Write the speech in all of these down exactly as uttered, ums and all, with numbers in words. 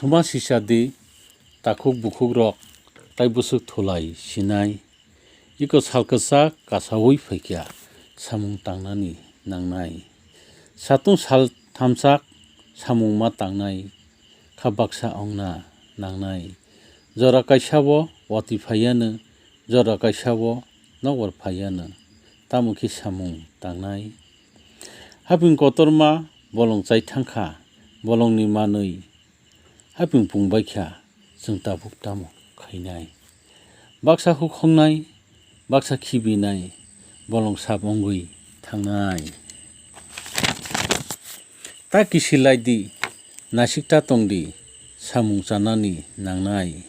Thuma sisa di, takhuk bukhukrok tai bwswk thulai sinai. Iko sal kwchak kasaui phaikha samung tangnani nangnai. Satung sal thamsak samung ma tangnai, kha baksa ongna nangnai. Jora kaisabo watwi phaiyanw, jora kaisabo nokbar phaiyanw, tamo khe samung tangnai. Haping kotorma bolong chai thangkha, bolongni manwi haping pung baikha, chwng tabuk tamo khainai. Baksa hukhongnai, baksa khibinai, bolong sap wngwi thangnai. Ta kisilai di, nasik ta tong di, samung chanani nangnai.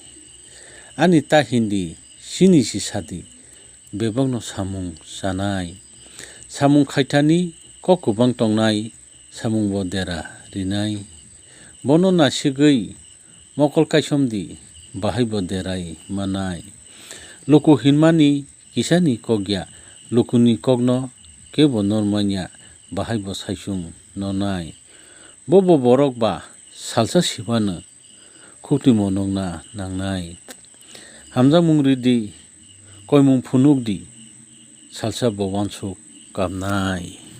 Ani ta hindi, sini si sadi, bebakno samung chanai. Samung khaithani kok kwbang tongnai, samung bo dera rinai. Bono nasigwi mokol kaisom di, bahai bo derai manai. Luku hinmani kisani kok ya, lukuni kokno kebo nor manya, bahai bo saisung nonai. Bobo borok ba salsa sibano khuktwimo nokna nangnai. Hamjakmung ridi, koimung phunuk di, salsa bo uansuk kapnai.